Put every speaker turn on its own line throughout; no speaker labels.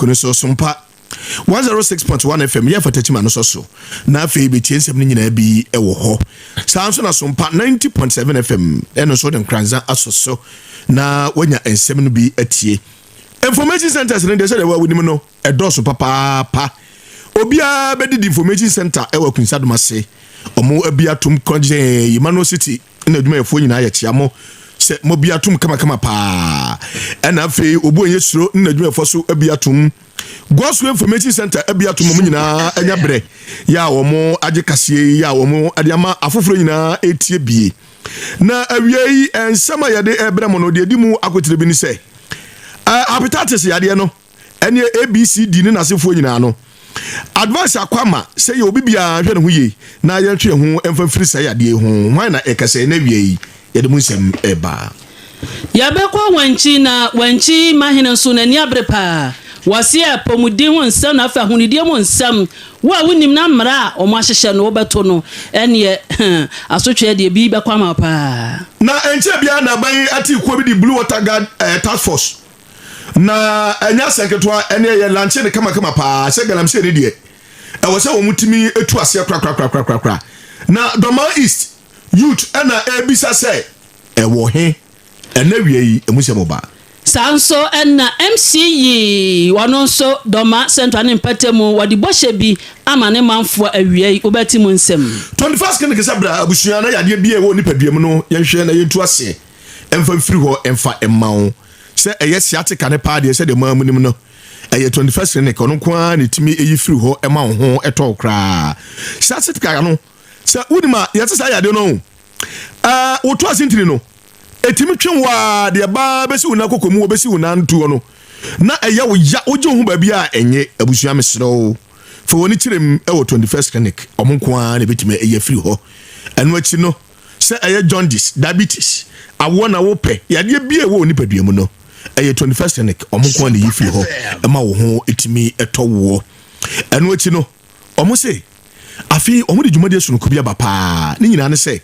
no so, Sompa 106.1 FM yɛ fatakyima no so so na afei bɛtie nsɛm no nyinaa bi wɔ hɔ. Saa nso na Sompa 90.7 FM ɛno nso de Nkranza asɔ so na wanya nsɛm no bi atie. Information centers no deɛ, sɛdeɛ wɔawonim no, ɛdɔɔso papaapa. Obiara bɛdidi information center ɛwɔ Akunsadom ase, ɔmo abi atom kɔngyɛn Emmanuel City na adwumayɛfoɔ nyinaa yɛkyia mo sɛ mo bi atom kamakama paa. Ɛna afei obu enye suro na adwumayɛfoɔ so abi atom, Gospel Information Center abi atom. Ɔmo nyinaa anya brɛ yɛ a wɔn agye kaseɛ yi a wɔn de ama afoforɔ nyinaa etie bie. Na awia yi nsɛm a yɛde ɛbrɛ mo no deɛ, di mu akotire bi ni sɛ hepatitis yadeɛ no ɛne ABCD ne n'asefoɔ nyinaa no, advice akɔ ama sɛ yɛ obi biara hwɛ ne ho yie na yɛntwe yɛn ho mfa mfiri saa yadeɛ ho. Hwan na ɛkasa? Na awia yi yɛde mu nsɛm ɛba.
Yɛbɛkɔ Wankyi na Wankyi mahene nso n'ani abere paa. Wɔse apɔmuden ho nsɛm na afei ahonidie mu nsɛm, wo a wonim na mmara a ɔmo ahyehyɛ no wobɛto no, ɛneɛ asotwe deɛ bi bɛkɔ ama paa.
Na nkyɛn biara na aban ate kuo bi de Blue Water Guard Task Force na ɛnyɛ asɛn ketewa. Ɛne ɛyɛ lankyɛ ne kamakama paa sɛ galamsey ne deɛ ɛwɔ sɛ wɔn tumi etu aseɛ korakorakorakorakora. Na Dɔmaa East youth ɛna ebisa sɛ ɛwɔ he. Ɛnɛ wia yi emu sɛ mo ba.
Saa nso ɛna MC yi, ɔno nso Dɔma Central ne mpɛtɛ mu, wɔde bɔhyɛ bi ama ne manfoɔ. Awia yi wobɛte mu nsɛm.
21st Clinic sɛ bra abusua na yadeɛ bi a ɛwɔ nipadua mu no, yɛnhwɛ na yɛntu aseɛ ɛmfa mfiri hɔ ɛmfa ɛma wo. Sɛ ɛyɛ sciatica ne paa deɛ, sɛdeɛ maa mu nim no, ɛyɛ 21st Clinic ɔno nko ara na ɛtumi ɛyi firi hɔ ɛma wo ho ɛtɔ wo koraa. Sciatica no, sɛ wonim a yɛte saa yadeɛ no, woto ase ntini no ɛtumi twe wo a deɛ baa bɛsi wo nan kɔkɔ mu, wɔbɛsi wo nan toɔ no na ɛyɛ wo ya, wogye wo ho baabi a ɛnyɛ. Abusua, mesrɛ wo, fa wɔne kyerɛ mu ɛwɔ 21st Clinic. Ɔmo nko ara na ɛbɛtumi ɛyɛ firi hɔ. Ɛno akyi no, sɛ ɛyɛ jaundice, diabetes, awoɔ na wopɛ, yadeɛ bi a ɛwɔ nipadua mu no, ɛyɛ 21st Clinic, ɔmo nko ara na ɛyi firi hɔ ɛma wo ho ɛtumi ɛtɔ woɔ. Ɛno akyi no, ɔmo se afei ɔmo de dwumadie sononko bi aba paa. Ne nyinaa ne sɛ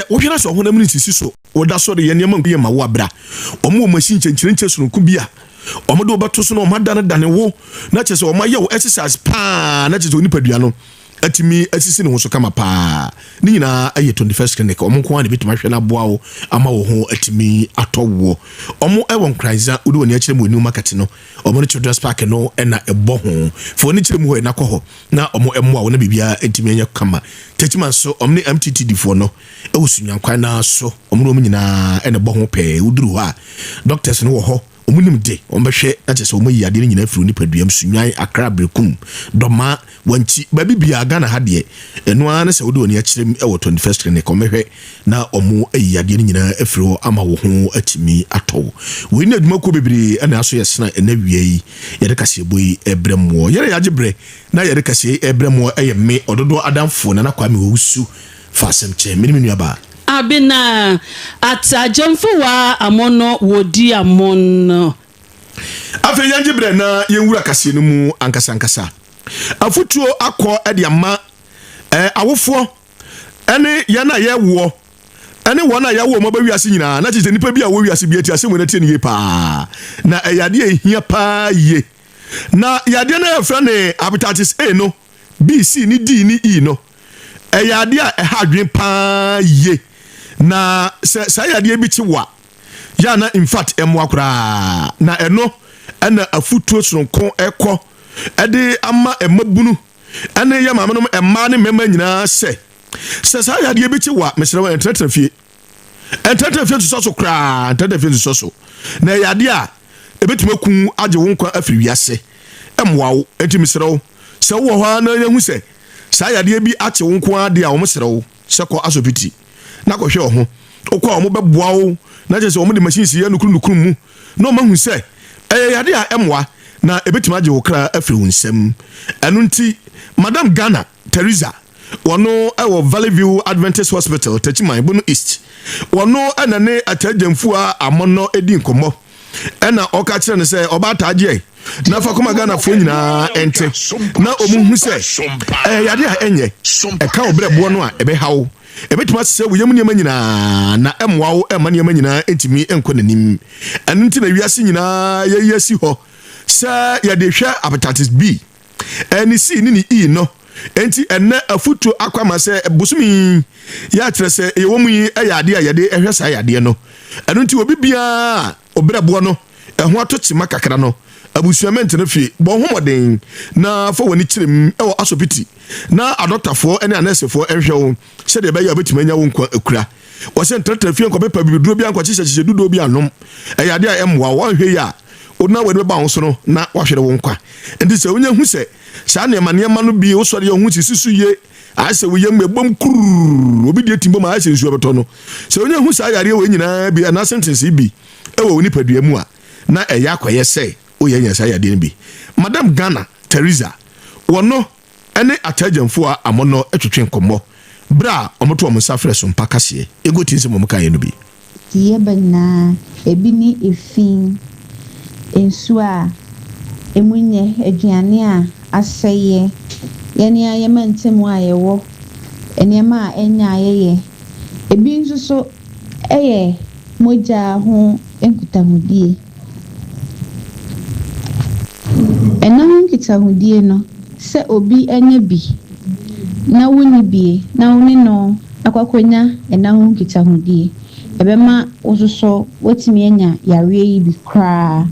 wohwɛ na sɛ ɔhonam no nsisi so, woda so de yɛ nneɛma yɛ ma wo abra, ɔmo wɔ machine nkyɛnkyerɛnkyɛ sononko bi a ɔmo de wobɛto so na ɔmo adane wo na kyerɛ sɛ ɔmo ayɛ wo exercise paa na kyerɛ sɛ onipadua no atumi asisi ne ho so kama paa. Ne nyinaa ɛyɛ 21st Clinic, ɔmo nko ara na ebɛtumi ahwɛ no aboa wo ama wo ho atumi atɔ woɔ. Ɔmo ɛwɔ Nkranza, wode w'ani akyerɛ mu wɔ new market no, ɔmo ne Children's Park no ɛna ɛbɔ ho. Fa w'ani kyerɛ mu hɔ, ɛna kɔ hɔ na ɔmo ɛmmoa wo na biribiara ntumi anyɛ kama. Tɛkyima nso, ɔmo ne MTTD foɔ no ɛwɔ Sunyankwan naa so. Ɔmo ne ɔmo nyinaa ɛna ɛbɔ ho pɛɛ. Woduru hɔ a, doctors no wɔ hɔ, ɔmo nim de ɔmo bɛhwɛ na kyerɛ sɛ ɔmo yi adeɛ no nyinaa firi nipadua mu. Sunyan, Akra, Berekum, Dɔma, Wankyi, baabi biara Ghana ha deɛ, ɛno ara ne sɛ wode w'ani akyerɛ mu ɛwɔ 21st Clinic, ɔmo bɛhwɛ na ɔmo ayi adeɛ no nyinaa afiri hɔ ama wo ho atumi atɔ wo. Wei ne adwumakuo bebree ɛna aso yɛ sena. Ɛnɛ wia yi yɛde kaseɛbɔ yi ɛbrɛ mmoɔ, yɛrɛ yɛagye berɛ na yɛde kaseɛ yi ɛbrɛ mmoɔ. Ɛyɛ me ɔdodoɔ adamfoɔ Nana Kwame Owusu fa asɛm kyɛ me ne me nuabaa.
Abena Atagyemfowa Amono wodi amono.
Afei yɛngye berɛ na yɛnwura kaseɛ no mu ankasa ankasa. Afotuo akɔ de ama awofoɔ ɛne yɛn a yɛwoɔ ɛne wɔn a yɛawo wɔn aba wiase nyinaa, na kyerɛ sɛ nnipa bi a wɔ wiase bi ati asɛm wɔ n'atie no yie paa, na ɛyɛ adeɛ a ɛhia paa yie. Na yadeɛ no a yɛfrɛ no hepatitis A no, B, C ne D ne E no, ɛyɛ adeɛ a ɛha adwene paa yie. Na sɛ saa yadeɛ bi kye wo a, yɛ na in fact ɛmmoa koraa. Na ɛno ɛna afotuo sononko ɛkɔ ɛde ama mmabunu ɛne yɛ maame nom, mmaa ne mmarima nyinaa sɛ saa yadeɛ bi kye wo a, mesrɛ wo, ɛntenatena fie, ɛntenatena fie nsosɔ so koraa, ɛntenatena fie nsosɔ so. Na ɛyɛ adeɛ a ɛbɛtumi aku agye wo nkwa afiri wiase, ɛmmoa wo. Enti mesrɛ wo, sɛ wowɔ hɔ a na yɛhu sɛ saa yadeɛ bi akye wo nko ara deɛ a, wɔn serɛ wo sɛ kɔ asopiti na kɔhwɛ wo ho. Wokɔ a, wɔn bɛboa wo na kyerɛ sɛ wɔn de machine si yɛ nukuru nukuru mu na wɔn ahu sɛ ɛyɛ yadeɛ a ɛmmoa na ɛbɛtumi agye wo kra afiri wo nsam. Ɛno nti Madam Ghana Teresa, wɔno ɛwɔ Valley View Adventist Hospital, Techiman, Bono East, wɔno ɛna ne Atagyamfo a Amɔnɔ edi nkɔmmɔ, ɛna ɔka kyerɛ no sɛ ɔbaa taagyeɛ na fa kɔma Ghanafoɔ nyinaa ɛnte na ɔmu hu sɛ ɛyɛ yadeɛ a ɛnyɛ ɛka wo berɛboɔ no a ɛbɛha wo, ɛbɛtumi asesɛ wo yam nneɛma nyinaa na ɛmmoa wo, ɛma nneɛma nyinaa ntumi nkɔ n'anim. Ɛno nti na wiase nyinaa yɛyi asi hɔ. Sɛ yɛde hwɛ hepatitis B ɛne C ne ne E no, enti ɛnɛ afutuo akɔ ama sɛ bosome yi yɛ akyerɛ sɛ ɛwɔ mu yi ɛyɛ adeɛ a yɛde ɛhwɛ saa yadeɛ no. Ɛno nti obi biara ɔbrɛboɔ no ɛho ato kyema kakra no, abusua mɛntena fie, bɔ ho mmɔden na fa w'ani kyerɛ mu ɛwɔ asopiti na adɔktafoɔ ne anɛɛsefoɔ nhwɛ wo sɛdeɛ ɛbɛyɛ a wobɛtumi anya wo nkwa akura. Wɔsɛ ntrɛtrɛ fie nkɔpepa bibiduro bi ankɔkyehyɛkyehyɛ dudoɔ bi anom. Ɛyɛ adeɛ a ɛmmoa wo. Wɔnhwɛ yi a, wona w'ani bɛba wo so no na wahwere wo nkwa. Nti sɛ wonya hu sɛ saa nneɛma nneɛma no bi wosɔre yɛ ho sisi so yie, ayɛ sɛ wo yam ɛbom kuruu, obi deɛ tim bom ayɛ sɛ nsuo bɛtɔ no, sɛ wonya hu saa yareɛ wei nyinaa bi anaasɛ ntensee bi ɛwɔ wo nipadua mu a, na ɛyɛ akɔyɛ sɛ woyɛ nya saa yadeɛ no bi. Madam Ghana Teresa wɔno ne ataagyamfoɔ a amɔnɔ twetwe nkɔmmɔ berɛ a wɔto wɔn nsa frɛ Sompa kaseɛ. Yɛnkɔ tie nsɛm a wɔkaeɛ no bi.
Deɛ ɛba nyinaa, ebi ne efi, nsuo a emu nyɛ, aduane a asɛeɛ, yɛn a yɛn mantam a yɛwɔ, nneɛma a ɛnyɛ a yɛyɛ. Ebi nso so yɛ mogya ho nkitahodie. Ɛna ho nkitahodie no, sɛ obi anya bi na wonni bie na wo ne no akɔ akɔnya ɛna ho nkitahodie, ɛbɛma wo nso so woatumi anya yareɛ yi bi koraa.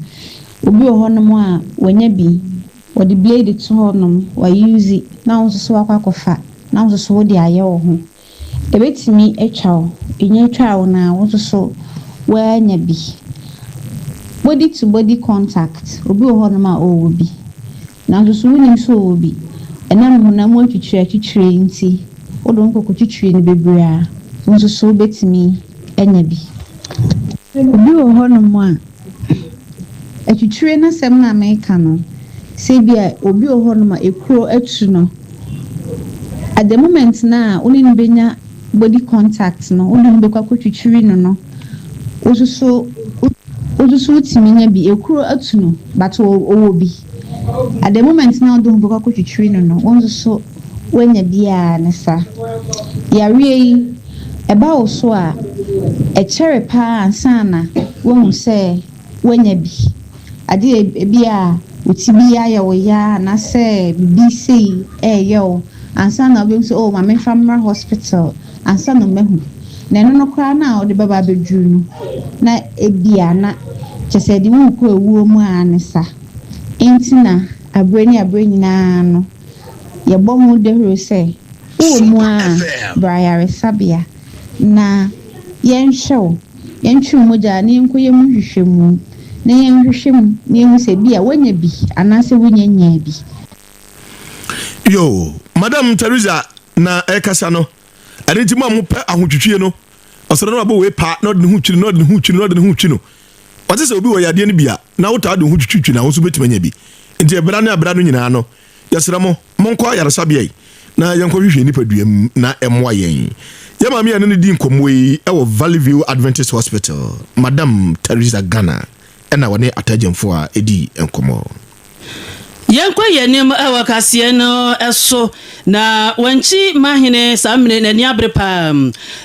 Obi wɔ hɔnom a wanya bi, wɔde blade to hɔnom, wause na wo nso so wakɔ akɔfa na wo nso so wode ayɛ wo ho. Ɛbɛtumi atwa wo, ɛnya atwa wo na wo nso so woanya bi. Body to body contact, obi wɔ hɔnom a ɔwɔ bi, nanso so wonim sɛ ɔwɔ bi. Ɛnam honam mu atwitwiri atwitwiri nti, wode wo nkɔkɔtwitwiri no bebree a, wo nso so wobɛtumi anya bi. Obi wɔ hɔnom a, atwitwire n'asɛm no a meka no, sɛ bi a obi wɔ hɔnom a ekuro atu no, at the moment na wo ne no bɛnya body contact no, wode ho bɛkɔ akɔtwitwiri no, wo nso so wo nso so wotumi nya bi. Ekuro atu no, but ɔwɔ bi. At the moment na wode ho bɛkɔ akɔtwitwiri no, wo nso so woanya bi a ne sa. Yareɛ yi, ɛba wo so a, ɛkyɛre paa ansa na woahu sɛ woanya bi. Adeɛ ebi a wo ti bi ayɛ wo ya anaasɛ biribi sei ɛɛyɛ wo ansa na wobɛhu sɛ, oh, ma memfa mmra hospital ansa na mahu. Na ɛno no koraa na wode bɛba abɛduru no, na ebia na kyerɛ sɛ ɛde wo rekɔ ewuo mu a ne sa. Nti na aberɛ ne aberɛ nyinaa no, yɛbɔ ho dawuro sɛ wowɔ mu a, bra ayaresabea na yɛnhwɛ wo, yɛntwe wo mogya na yɛnkɔyɛ mu nhwehwɛmu na yɛnhwehwɛ mu na yɛhu sɛ bi a woanya bi anaasɛ wonya nyaa bi.
Yo, Madam Teresa na ɛkasa no. Ɛno nti mo a mopɛ ahotwitwie no, ɔsɔre no abɔ wei pa na ɔde ne ho twiri na ɔde ne ho twiri na ɔde ne ho twi no. Ɔte sɛ obi wɔ yadeɛ no bi a na wotaa de wo ho twitwitwi na wo nso bɛtumi anya bi. Nti ɛbra ne abra no nyinaa no, yɛsrɛ mo, monkɔ ayaresabea yi na yɛnkɔhwehwɛ nipadua mu na ɛmmoa yɛn. Yɛ maame a ɛne no di nkɔmmɔ yi ɛwɔ Valley View Adventist Hospital, Madam Teresa Ghana, ɛna wɔne atagyamfo a ɛdi nkɔmmɔ.
Yɛnkɔ yɛn anim wɔ kaseɛ no so na Wankyi Mahene saa mmere n'ani abere paa.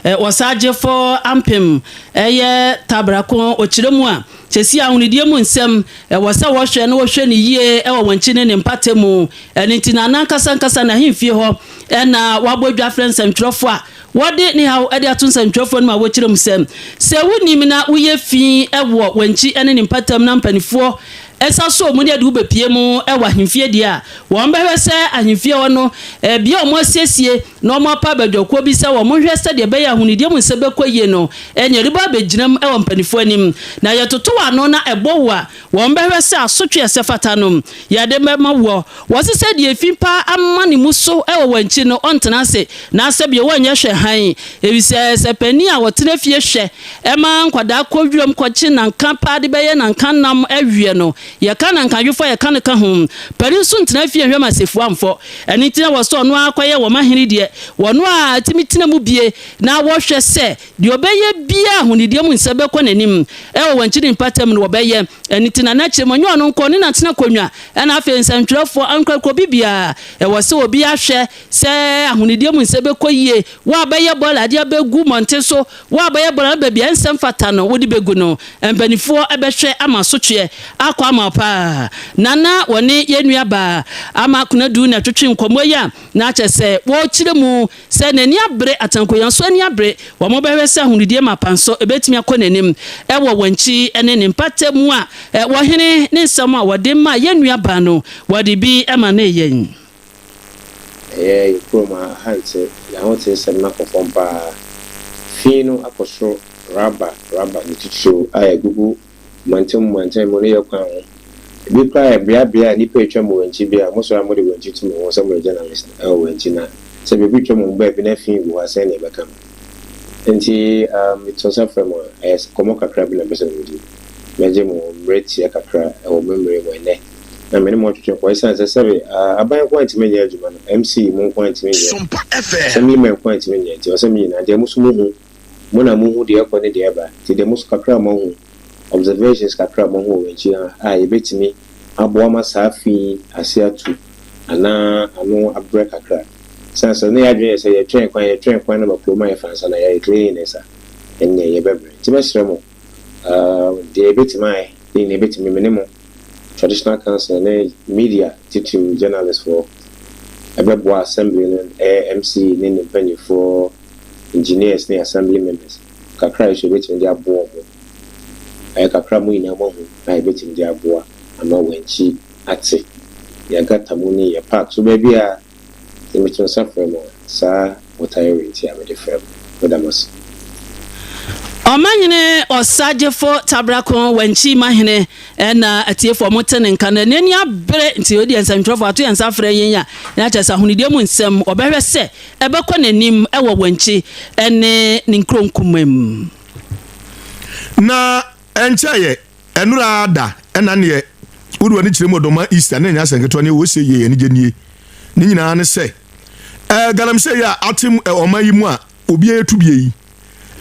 Ɔsagyefo ampem ɛyɛ tabrako ɔkyerɛ mu a sɛsi ahonidie mu nsɛm ɛwɔ sɛ wɔhwɛ na wɔhwɛ ne yie ɛwɔ Wankyi ne ne mpata mu. Ɛno nti na n'ankasa nkasa n'ahemfie hɔ ɛna wabɔ dwa frɛ nsɛmtwerɛfoɔ a wɔde ne haw de ato nsɛmtwerɛfoɔ no mu a wɔkyerɛ mu sɛ sɛ wonim na woyɛ fi wɔ Wankyi ne ne mpatam na mpanimfoɔ ɛsa so mu ne de wobɛpie mu wɔ ahemfie deɛ a, wɔn bɛhwɛ sɛ ahemfie hɔ no bea a wɔn asiesie na wɔn apa abadwakuo bi sɛ wɔn hwɛ sɛdeɛ ɛbɛyɛ ahonidie mu nsɛm bɛkɔ yie no, ɛne ɛde ba abɛgyina mu wɔ mpanimfoɔ anim. Na yɛtoto ano na ɛbɔ wo a, wɔn bɛhwɛ sɛ asotwe a ɛsɛ fata no yɛde bɛma woɔ. Wɔse sɛ deɛ efi paa ama ne mu so wɔ wɔn akyi no, ɔntena ase, na sɛ bio wɔnyɛ hwɛ hann, efisɛ sɛ panin a ɔtena fie hwɛ ma nkwadaa kɔ wiram kɔkye nanka paa de bɛyɛ nanka nam awie no, yɛka nankadwofo a yɛka no ka ho. Panin nso ntena fie nhwɛ ma asefua mfɔ. Ɛno nti na wɔsɛ ɔno ara kɔyɛ wɔn ahene deɛ, wɔn a tumi tena mu bie na wɔhwɛ sɛ deɛ ɔbɛyɛ biara ahonidie mu nsɛm bɛkɔ n'anim wɔ wɔn akyi ne mpata mu no wɔbɛyɛ. Ɛno nti na n'akyiri mu, ɛnyɛ ɔno nko, ɔne n'atena akonnwa, ɛna afei nsɛntwerɛfoɔ, ankorankoro obi biara, ɛwɔ sɛ obi ahwɛ sɛ ahonidie mu nsɛm bɛkɔ yie. Wo a bɛyɛ bɔɔla adeɛ bɛgu mmɔnten so, wo a bɛyɛ bɔɔla no baabi a nsɛm fata no wode bɛgu no, mpanimfoɔ bɛhwɛ ama asotweɛ akɔ ama. ama paa. Na na wɔne yɛn nuabaa Ama Konadu na ɛtwetwe nkɔmmɔ yi a na kyerɛ sɛ wɔrekyerɛ mu sɛ n'ani abere, Atankoya nso ani abere. Wɔbɛhwɛ sɛ ahonidie mapa nso ɛbɛtumi akɔ n'anim wɔ wɔn akyi ne ne mpata mu a wɔhene ne nsɛm a wɔde maa yɛn nuabaa no wɔde bi ma nee yɛn.
Ɛyɛ yɛ kurom ha aha nte yɛn ahoteesɛm no akɔ fam paa. Fi no akɔ soro raba raba ne titiriw a ɛgugu Mantam mu mantam mu no yɛ kwan ho. Ebi koraa yɛ bea bea a nnipa retwam wɔ wɔn akyi bi a mosɔre a mode wɔn akyi to mo ho sɛ moyɛ journalist wɔ wɔn akyi na sɛ biribi twam mo baabi na fi gu hɔ a sɛn na yɛbɛka no. Enti um meto nsa frɛ mo a ɛyɛ nkɔmmɔ kakra bi na mepɛ sɛ medi. Mɛgye mo mmerɛ tia kakra wɔ me mmerɛ mu ɛnnɛ na me ne mo atwetwe nkɔmmɔ ɛsiane sɛ sɛbe uh aban nko ara ntumi nyɛ adwuma no, MC mo nko ara ntumi nyɛ, Assemblyman nko ara ntumi nyɛ nti ɛwɔ sɛ mo nyinaa deɛ mo nso mohu Mo na muhu deɛ ɛkɔ ne deɛ ɛba, nti deɛ mo nso kakra a moahu, observations kakra a moahu wɔ yɛn akyi ha a yɛbɛtumi aboa ma saa fi yi ase atu anaa ano abrɛ kakra. Ɛsiane sɛ na yɛn adwene yɛ sɛ yɛtwɛn kwan, yɛtwɛn kwan na ma kurom ayɛ fa ansa na yɛayɛ cleanliness a, ɛnneɛ yɛbɛbrɛ. Nti mɛsrɛ mo, uh, deɛ yɛbɛtumi ayɛ ne nyinaa yɛbɛtumi, me ne mo, Traditional Council ne media titiriw journalist foɔ, ɛbɛboa assembly no, ɛyɛ MC ne ne mpanyinfoɔ, engineers ne assembly members kakra a yɛsɔ yɛbɛtumi de aboa wɔn. Ɛyɛ kakra a mo nyinaa moahu a yɛbɛtumi de aboa ama wɔn akyi ate. Yɛn gutter mu ne yɛn park so baabiara. Sɛ meto nsa frɛ mo a, saa botaeɛ wei nti a mede frɛ mo. Meda mo ase.
Ɔmanhene Ɔsagyefo Tabrako Wankyi Mahene na atiefo a wɔte ne nka no ani abere nti ɔdi nsɛntwerɛfo ato yɛn nsa afrɛ yɛn a na kyerɛ sɛ ahonidie mu nsɛm wɔbɛhwɛ sɛ ɛbɛkɔ n'anim wɔ Wankyi ne ne nkuro nkumaa mu.
Na ɛnkyɛeɛ, ɛnora ara da na neɛ wode w'ani kyerɛ mu ɔdɔma Easter na ɛnyɛ asɛm ketewa neɛ wɔsie yie anigye nie. Ne nyinaa ne sɛ ɛɛ galamsey yi a atem ɔman yi mu a obiara tu bie yi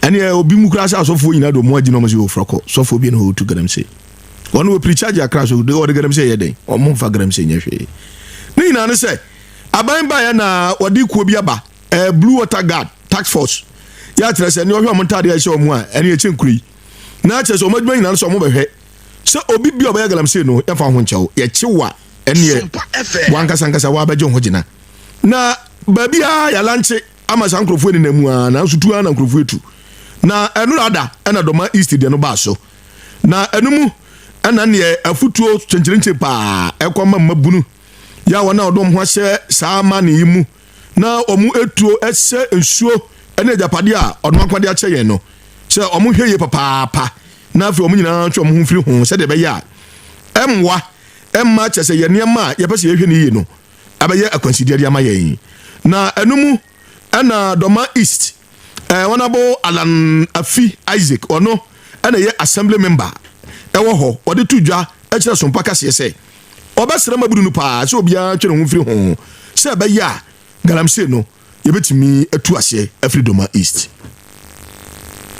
ɛneɛ obi mu koraa sɛ asɔfoɔ nyinaa de ɔmo agyi na ɔmo sɛ ofura kɔ sɔfoɔ bi na ɔtu galamsey wɔn wɔ pirikya akra so de ɔde galamsey yɛ dɛn ɔmo nfa galamsey nyɛ hwee. Ne nyinaa ne sɛ aban baeɛ na wɔde kuo bi aba ɛɛ Blue Water Guard Task Force yɛ akyerɛ sɛ ne ɔhwɛ ɔmo ntaade a ɛhyɛ ɔmo a ɛne ɛkyɛ nkuro yi na akyerɛ sɛ ɔmo adwuma nyinaa no sɛ ɔmo bɛhwɛ sɛ obi bi a ɔbɛyɛ galamsey no yɛmfa ho nkyɛw yɛkyew a ɛneɛ wankasa nkasa wabɛgye ho gyina na baabi a yɛalankye ama saa nkurɔfoɔ nenam mu a nanso tu ara na nkurɔfoɔ etu na ɛno ada ɛna Dɔma East deɛ no baa so na ɛno mu ɛna neɛ afutuo kyenkyerenkyen paa ɛkɔ ma mmabunu yɛ a wɔn a wɔde wɔn ho ahyɛ saa amane yi mu na wɔn etuo ɛsɛ nsuo ɛne agyapadeɛ a ɔno akwade akyɛ yɛn no sɛ wɔn hwɛ yie papaapa na afei wɔn nyinaa twe wɔn ho firi ho sɛdeɛ ɛbɛyɛ a ɛmmoa ɛmma kyɛ sɛ yɛ nneɛma a yɛpɛ sɛ yɛhwɛ no yie no ɛbɛyɛ akwansideɛ de ama yɛn. Na ɛno mu ɛna Dɔma East eh, Honourable Alan Afi Isaac ɔno ɛna ɛyɛ assembly member ɛwɔ hɔ ɔde to dwa ɛkyerɛ Sompa kaseɛ sɛ ɔbɛsrɛ mmabunu no paa sɛ obiara ntwe ne ho mfiri ho sɛ ɛbɛyɛ a galamsey no yɛbɛtumi atu aseɛ afiri Doma East.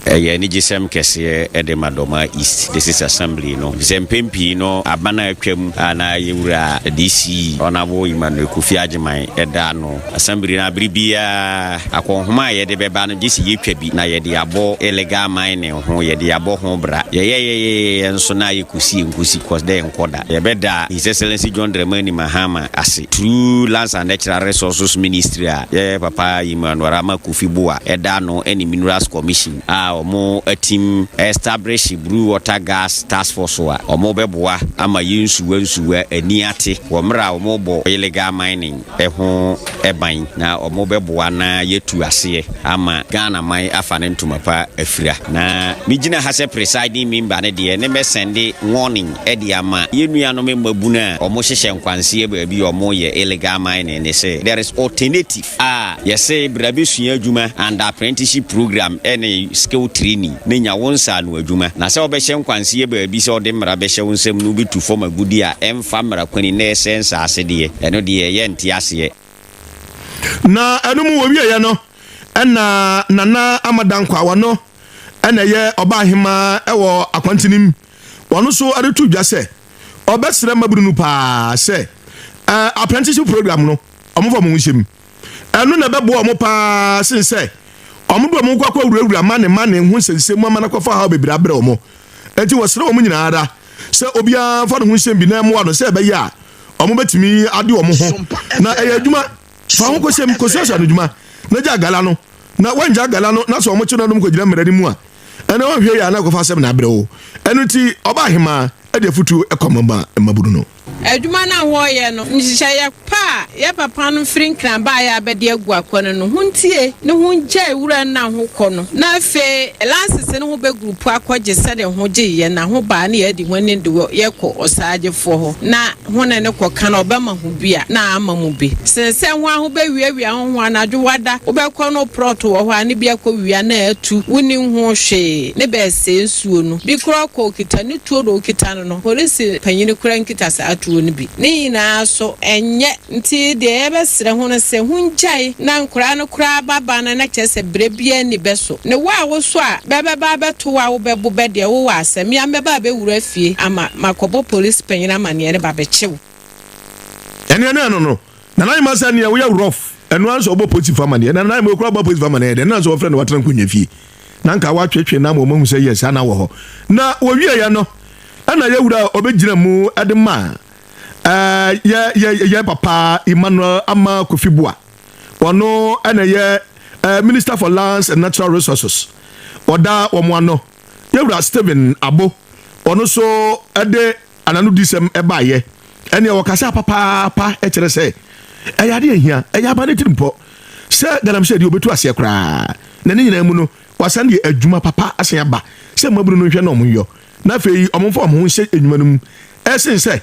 Ɛyɛ anigyesɛm kɛseɛ de ma Dormaa East District Assembly no efisɛ mpɛn pii no aban a atwam a na yɛn wura DC Honourable Emmanuel Kofi Agyeman da ano Assembly no a bere biara akɔnhoma a yɛde bɛba no gye sɛ yɛtwa bi na yɛde abɔ illegal mining ho yɛde abɔ ho bra yɛyɛyɛyɛyɛ nso na ayɛ kusie nkosi kɔ dɛ nkɔ da yɛbɛda His Excellency John Dramani Mahama ase through Lands and Natural Resources Ministry a yɛ papa Emmanuel Arama Kofi Boa da ano ne Minerals Commission a wɔn atim establish Blue Water Gas Task Force a wɔn bɛboa ama yɛn nsuwa nsuwa ani ate wɔ mmerɛ a wɔn bɔ illegal mining ho ban na wɔn bɛboa na yɛatu aseɛ ama Ghana man afa ne ntoma pa afira. Na me gyina ha sɛ presiding member no deɛ ne mɛ sɛnde warning de ama yɛn nuanom mmabunu a wɔn hyehyɛ nkwanseɛ baabi a wɔn yɛ illegal mining ne sɛ there is alternative a yɛse bra bɛsua adwuma under apprenticeship program ne skill training na nya wo nsa ano adwuma na sɛ wobɛhyɛ nkwanseɛ baabi sɛ wode mmara bɛhyɛ wo nsam no wobɛtu fam agudie a ɛmfa mmara kwani na ɛsɛe nsaase deɛ ɛno deɛ yɛnte aseɛ.
Na ɛno mu wɔwieɛ no ɛna Nana Ama Dankwa wɔno ɛna ɛyɛ ɔbaahemaa ɛwɔ Akwantenim wɔno nso ɛde to dwa sɛ ɔbɛsrɛ mmabunu no paa sɛ apprenticeship program no wɔmfa wɔn ho nhyɛ mu. Ɛno na ɛbɛboa wɔn paa sen sɛ wɔde wɔn kɔ akɔwurawura mane mane ho nsɛnsɛm mu ama no akɔfa haw bebree abrɛ wɔn. Enti wɔsrɛ wɔn nyinaa ara. sɛ obiara fa ne ho nhyɛm bi na ɛmmoa no sɛ ɛbɛyɛ a wɔn bɛtumi ade wɔn ho na ɛyɛ adwuma. Fa ho kɔhyɛm kɔsuasua no dwuma na gya gala no, na woangya gala no na sɛ wɔn kye no nom kɔgyina mmara no mu a, ɛnɛ wɔnhwɛ yɛ a na ɛkɔfa asɛm na abrɛ wo. Ɛno nti ɔba ahemaa de afotuo kɔma mmabunu no.
Adwuma no a wɔreyɛ no, nhyehyɛeɛ pa a yɛ papa no firi Nkran baeɛ a bɛde agu akɔ no no, hontie ne hongyae wura no na hokɔ no, na afei lansese no ho bɛgurupu akɔgye sɛdeɛ hogyeeɛ na ho baa ne yɛadi ho anim de yɛ kɔ ɔsaagyefoɔ hɔ, na ho ne no kɔka na ɔbɛma ho bi a, na ama mo bi. Sene sɛ ho a hobɛwiawia ho ho anadwo wada, wobɛkɔ no prɔto wɔ hɔ a ne bi akɔwia na atu, wonnim ho hwee, ne bɛɛsɛe nsuo no. Bi koraa ɔkɔ ɔkita ne tuo na ɔkita no no, polisi panyini koraa nkita saa tuo no bi. Ne nyinaa so, ɛnyɛ. Nti deɛ yɛbɛsrɛ ho ne sɛ, hongyae na nkoraa no koraa ba ba no na kyerɛ sɛ brɛ biaa nni bɛ so. Ne wo a wo so a bɛbɛba abɛto wo a wobɛbo bɛ deɛ wowɔ asɛm. Me a mɛba abɛwura fie ama makɔbɔ polisi panyini amaneɛ ne babɛkye wo.
Ɛneɛ ne ɛno no, Nana Nyema sɛ neɛ woyɛ rough, ɛno ara nso ɔbɔ polisifo amaneɛ. Na Nana Nyema okura bɔ polisifo amaneɛ deɛ, ɛno na nso wɔfrɛ no watena nkonnwa fie. Na nka watwetwe na ama wɔahu sɛ yes, saa na wɔ hɔ. Na wɔwieɛ no, ɛna yɛwura a ɔbɛgyina mu de ma ɛɛ yɛ yɛ yɛ papa Emmanuel Ama Kofi Boa. Ɔno ɛna yɛ ɛɛ Minister for Lands and Natural Resources. Ɔda wɔn ano. Yɛwura Stephen Abo, ɔno nso ɛde ananodisɛm baeɛ. Ɛnneɛ wɔkasaa papaapa kyerɛ sɛ ɛyɛ adeɛ ɛhia, ɛyɛ aba ne tirimpɔ sɛ galamsey deɛ wɔbɛtu aseɛ koraa. Na ne nyinaa mu no, wɔasan de adwuma papa asan aba sɛ mmabunu no nhwɛ na wɔnyɔ, na afei wɔmfa wɔn ho nhyɛ nnwuma no mu ɛsen sɛ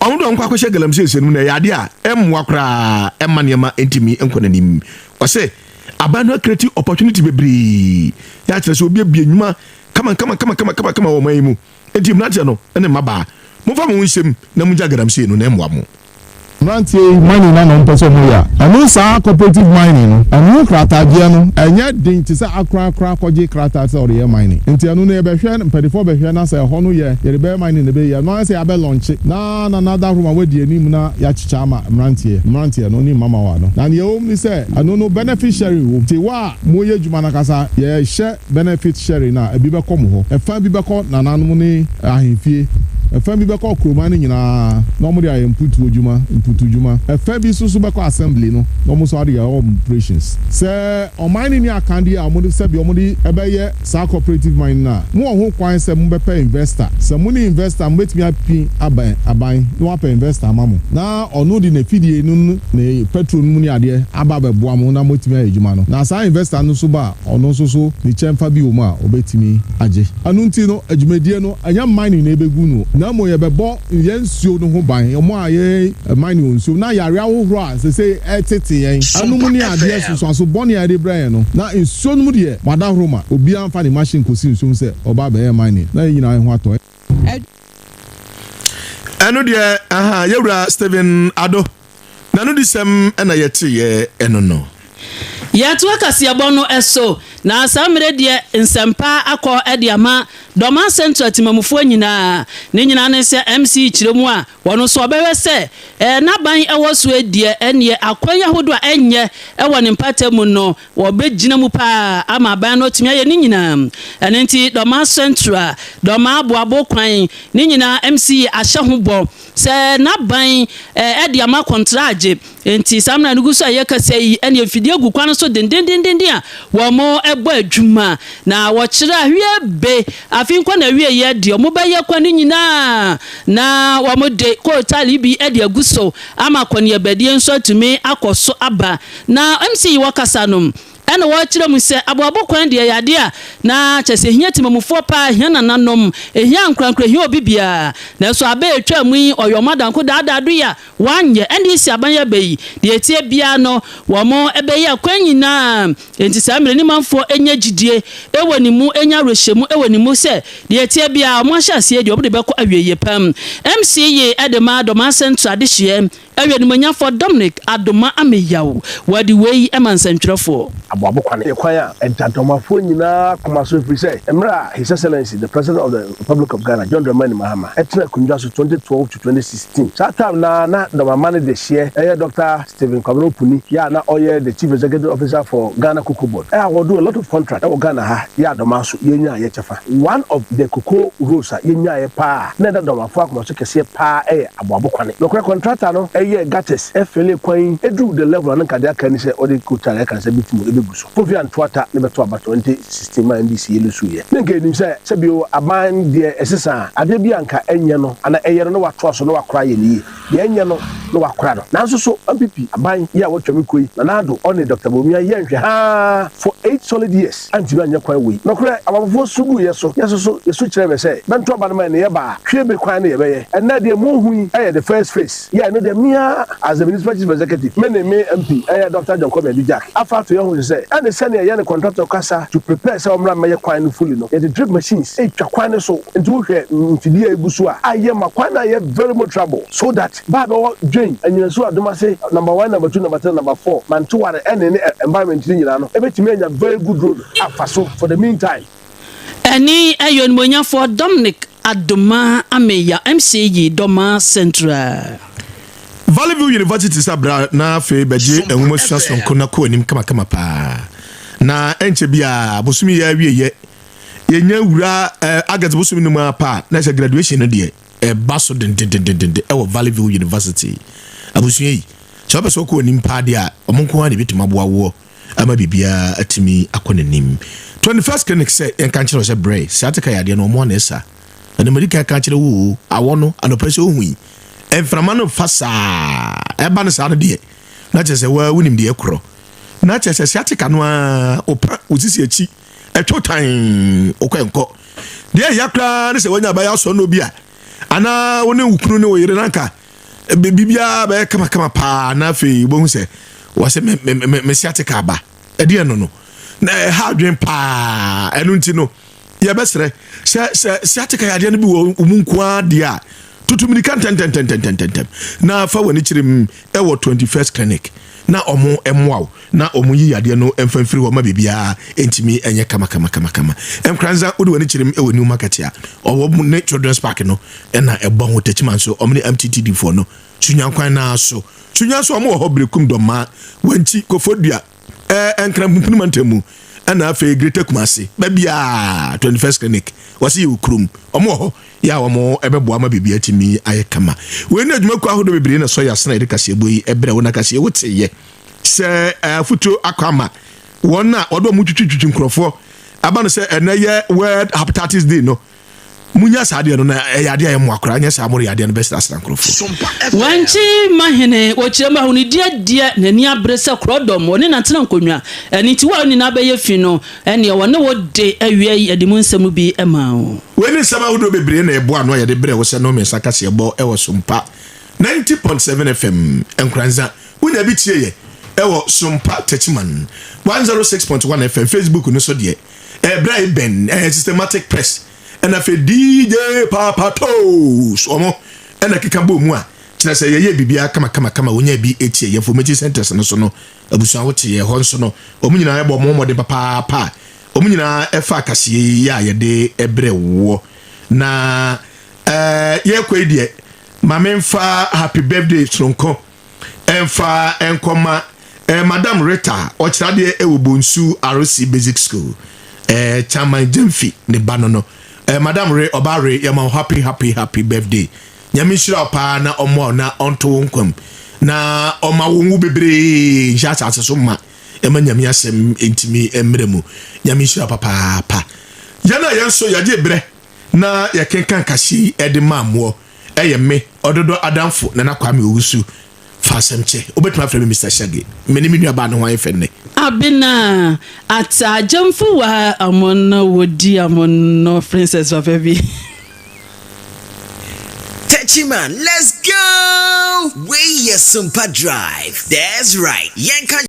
wɔde wɔn kɔ akɔhyɛ galamsey sɛ no mu, na ɛyɛ adeɛ a ɛmmoa koraa ɛmma nneɛma ntumi nkɔ n'anim. Ɔsɛ aban no akreti opportunity bebree, yɛ akyerɛ sɛ obiebie nnwuma kama kama kama kama kama kama wɔ ɔman yi mu. Enti mmeranteɛ no ne mmabaa, momfa mo ho nhyɛ mu na mongya galamsey no na ɛmmoa mo.
Mmeranteɛ yi mining na na wɔpɛ sɛ wɔyɛ a, ɛno saa cooperative mining no, ɛno nkrataagyeɛ no ɛnyɛ den te sɛ akorakora kɔgye krataa sɛ ɔreyɛ mining. Nti ɛno no yɛbɛhwɛ, mpaninfoɔ bɛhwɛ na sɛ ɛhɔ no yɛ yɛde bɛyɛ mining na ɛbɛyie a, ɛno ara sɛ yɛabɛ launche na Nana Adahoroma wadi anim na yɛakyekyɛ ama mmeranteɛ, mmeranteɛ no ne mmamaawa no. Na deɛ ɛwɔ mu ne sɛ ɛno no benefit sharing wɔ mu. Nti wo a moreyɛ adwuma no ankasa yɛhyɛ Benefit sharing no a, ebi bɛkɔ mo hɔ, ɛfa bi bɛkɔ nananom ne ahemfie, ɛfa bi bɛkɔ kuroman no nyinaa na wɔde ayɛ mputuo dwuma, mputudwuma, ɛfa bi nso so bɛkɔ assembly no na wɔn nso ade ayɛ wɔn operations. Sɛ ɔman no nni akadeɛ a wɔde sɛdeɛ wɔde bɛyɛ saa cooperative mining no a, mowɔ ho kwan sɛ mobɛpɛ investor. Sɛ mo ne investor a, mobɛtumi api aban aban na wapɛ investor ama mo na ɔno de n'afidie no ne ne petrol no mu ne adeɛ aba abɛboa mo na moatumi ayɛ adwuma no. Na saa investor no nso ba a, Ɔno nso so ne kyɛmfa bi wɔ mu a ɔbɛtumi agye. Ɛno nti no, dwumadie no, ɛnyɛ mining na yɛbɛgu no, na mmom yɛbɛbɔ yɛn nsuo no ho ban, wɔn a yɛ mining wɔ nsuo mu, na yareɛ ahohorɔ a seesei ɛretete yɛn, ɛno mu ne adeɛ nsunsuanso bɔne a ɛde brɛ yɛn no, na nsuo no mu deɛ, mo ma obiara mfa ne machine nkɔsi nsuo mu sɛ ɔreba abɛyɛ mining, na yɛn nyinaa yɛn ho atɔ yɛn.
Ɛno deɛ, aha, yɛwura Stephen Addo. N'anodisɛm na yɛteeɛ ɛno no.
Yɛtoa kaseɛbɔ no so, na saa mmerɛ deɛ nsɛmpa akɔ de ama Dormaa Central temamufoɔ nyinaa. Ne nyinaa ne sɛ MC kyerɛ mu a, wɔn nso wɔbɛhwɛ sɛ n'aban wɔ soɔ deɛ ɛneɛ akwan ahodoɔ a ɛnyɛ wɔ ne mpata mu no wɔbɛgyina mu paa ama aban no atumi ayɛ ne nyinaa. Ɛno nti Dormaa Central, Dormaa Aboabo kwan ne nyinaa MC ahyɛ ho bɔ Sɛ n'aban de ama kɔntragye nti saa mmara no gu so a yɛkasa yi ɛne mfidie gu kwan so dendendenden a wɔbɔ adwuma na wɔkyerɛ a hwie be afe nkɔ na awieɛ deɛ wɔbɛyɛ kwan no nyinaa na wɔde kootaale bi de agu so ama akɔneabadie nso atumi akɔ so aba na MC yi wɔkasa no. Ɛna wɔkyerɛ mu sɛ aboabo kwan deɛ ɛyɛ adeɛ a na kyerɛ sɛ ɛhia temamufoɔ paa, ɛhia nananom, ɛhia ankorankoro, ɛhia obi biara. Nanso abɛ a ɛtwaa mu yi ɔyɛ wɔn adanko daadaa do yi a wɔanyɛ. NDC aban yi aba yi, deɛ ɛteɛ biara no wɔn bɛyɛ akwan nyinaa. Enti saa mmerɛ no manfoɔ nya gyidie wɔ ne mu, nya awerɛhyɛmu wɔ ne mu sɛ deɛ ɛteɛ biara wɔn ahyɛ aseɛ deɛ wɔde bɛkɔ awieeɛ pa. MC yi de ma Dormaa Central adehyeɛ. Ɛyɛ Onimuonyamfoɔ Dominic Adomah Ameyaw. Wɔde wei ma nsɛntwerɛfoɔ.
Aboabo kwan yɛ kwan a ɛda Dɔmafoɔ nyinaa koma so ɛfiri sɛ mmerɛ a His Excellency the President of the Republic of Ghana John Dramani Mahama tena akonnwa so 2012 to 2016 saa time no ara na Dɔmama no dehyeɛ ɛyɛ Doctor Stephen Kwabena Opuni yɛ a na ɔyɛ the Chief Executive Officer for Ghana Cocoa Board a wɔdo a lot of contract ɛwɔ Ghana ha yɛ a Dɔma nso yɛnyaa yɛ kyɛfa. One of the cocoa roads a yɛnyaeɛ paa a na ɛda Dɔmafoɔ akoma so kɛseɛ paa ɛyɛ Aboabo kwane. Nokorɛ kɔntrata no yɛɛ gutters fillee kwan yi eduruu the level a na nka deɛ aka ni sɛ ɔde coal tar a yɛka no sɛ bitumu ɛbɛgu so. Kofi Antoata ne bɛtoo aba 2016 maa NDC yɛ lusuiɛ. Ne nka yɛnim sɛ sɛbio aban deɛ ɛsesa a adeɛ bi a nka ɛnyɛ no anaa ɛyɛ no na watoa so na wakora ayɛ no yie. Deɛ ɛnyɛ no na wakora no. Nanso so NPP aban yi a watwam kɔ yi Nana Addo ɔne Doctor Bawumia yɛɛ nhwɛhaa for 8 solid years. Antumi anyɛ kwan wei. Nokorɛ, ababofoɔ su guu yɛ so, yɛ nso so yɛsu kyerɛɛ bɛ sɛ, Bɛnto aba no ma yɛ na yɛba a, hwie be kwan no yɛbɛyɛ. Ɛnnɛ deɛ mohu yi yɛ the first phase. Yɛ ɛno deɛ me ara as the Municipal Chief Executive, me ne me MP ɛyɛ Doctor John Kwame Adu Jack afa ato yɛn ho so sɛ, ɛne sɛdeɛ yɛne contractor kasa to prepare sɛ ɔmmra mmɛyɛ kwan no fully no, yɛde drip machines retwa kwan no so. Nti wohwɛ mfidie a ɛgu so a, ayɛ ma kwan no ayɛ very motorable so that Ba a bɛwɔ Dwen, Anyinasu Adomase, Number one, Number two, Number three, Number four, Mantoware ɛne ne environment no nyinaa no bɛtumi anya very good road afa so for the meantime.
Ɛne ɛyɛ Onimuonyafoɔ Dominic Adomah Ameyaw MCE Dormaa Central.
Valley View University sa bra na afei bɛgye nwomasua soronko na kɔ anim kamakama paa. Na ɛnkyɛ biara bosome yi awieɛ yɛnya wura eh, August bosome no mu ara paa na ɛsɛ graduation no deɛ ɛba so dendendendenden wɔ Valley View University. Abusua yi, sɛ wopɛ sɛ wokɔ anim paa deɛ a, wɔn nko ara na ebetumi aboa woɔ ama biribiara atumi akɔ n'anim. 21st Clinic sɛ yɛnka nkyerɛ wo sɛ brɛ sciatica yadeɛ no wɔn a na ɛsa. Ɛna madi kan ka kyerɛ wo o, awɔ no anɔpa sɛ ohu yi, mframa no fa saa, ɛba no saa no deɛ, na kyerɛ sɛ waa wonim deɛ ɛkorɔ. Na kyerɛ sɛ sciatica no ara, wopa wo sisi akyi, ɛtwo tan, wokɔ nkɔ. Deɛ ɛya koraa ne sɛ wanya abayɛ asɔ no bi a anaa wo ne wo kunu ne wo yere nanka biribiara bɛyɛ kamakama paa na afei wobɛhu sɛ wɔsɛ mesi ate ka aba ɛdeɛ no no na ɛha adwen paa. Ɛno nti no yɛbɛsrɛ sɛ sɛ sciatica yadeɛ no bi wɔ mu nko ara deɛ a, tutu mirika ntɛntɛntɛntɛntɛntɛm na fa w'ani kyerɛ mu ɛwɔ 21st Clinic na ɔmo mmoa wo na ɔmo yi yadeɛ no mfa mfiri hɔ ma biribiara ntumi nyɛ kama kama kama kama. Nkoranza wode w'ani kyerɛ mu wɔ New Market a ɔwɔ mu ne Children's Park no ɛna ɛbɔ ho. Techiman nso ɔmo ne MTTD foɔ no Sunya kwan naa so. Sunya nso ɔmo wɔ hɔ Berekum Dɔmaa Wankyi Kofodua ɛɛ Nkran Pumpuni mantam mu ɛna afei Greater Kumasi baabiara 21st Clinic wɔsi yɛ wɔ kurom ɔmo wɔ hɔ yɛ a wɔn ɛbɛboa ma biribi atumi ayɛ kama. Wei ne adwumakuo ahodoɔ bebree na ɛsɔ yɛ asena yɛde kaseɛbɔ yi ɛbrɛ wo na kaseɛ wo teyɛ sɛ afutuo akɔ ama wɔn a wɔde wɔn twitwitwitwi nkurɔfoɔ aba no sɛ ɛnɛ yɛ World Hepatitis Day no. Munya saa adeɛ no na ɛyɛ adeɛ a ɛmmoa koraa, nyɛ saa mo de adeɛ no bɛsrasra nkurɔfoɔ.
Wankye Mahene, wɔkyerɛ mu ahonidie deɛ n'ani abere sɛ korɔdɔm, ɔne no atena nkonnwa, ɛno nti wo a wo nyinaa bɛyɛ fi no, ɛnneɛ ɔne wo de awia yi ɛde mu nsɛm bi maa wo.
Wei ne nsɛm ahodoɔ bebree na ɛboa ano a yɛde brɛ wo sɛ nnɔn mmiɛnsa kaseɛbɔ wɔ Sompa 90.7 FM Nkoranza. Wonya bi tie yɛ wɔ Sompa Techiman 106.1 FM. Facebook no so deɛ, ɛberɛ a ebɛn ɛyɛ Systematic Press ɛna afei DJ Papa Toes wɔn ɛna keka bɔ mu a kyerɛ sɛ yɛyɛ biribiara kama kama kama. Wonya bi etie yɛn information centers no so no, abusua wote yɛ hɔ nso no, wɔn nyinaa ɛbɔ wɔn mmɔden papaapa a wɔn nyinaa ɛfa akaseɛ yi a yɛde ɛbrɛ woɔ na yɛkɔ yi deɛ, maame nfa happy birthday soronko ɛmfa nkɔma Madam Rita, ɔkyerɛ adeɛ ɛwɔ Bonsu RC Basic School, Chairman Gyamfi ne ba no, Madam Re ɔba Re, yɛma wo happy happy happy birthday. Nyame nhyira wo paa na ɔmmoa wo na ɔnto wo nkwam na ɔma wo nwo bebree nhyɛ asase so ma ɛma Nyame asɛm ntumi mmerɛ mu. Nyame nhyira wo papaapa. Yɛn a yɛn nso yɛgye berɛ na yɛkenkan kaseɛ yi ɛde maa moɔ ɛyɛ me ɔdodɔ adamfo Nana Kwame Owusu. Fa asɛm kyɛ. Wobɛtumi afrɛ me Mister Shaggy. Me ne me nuabaa no ho ayɛ fɛ nnɛ.
Abena Atta Agyemfo wa amono wodi amono princess papa bi.
Techiman, let's go! Wei yɛ Sumpa Drive. That's right. Yɛnka.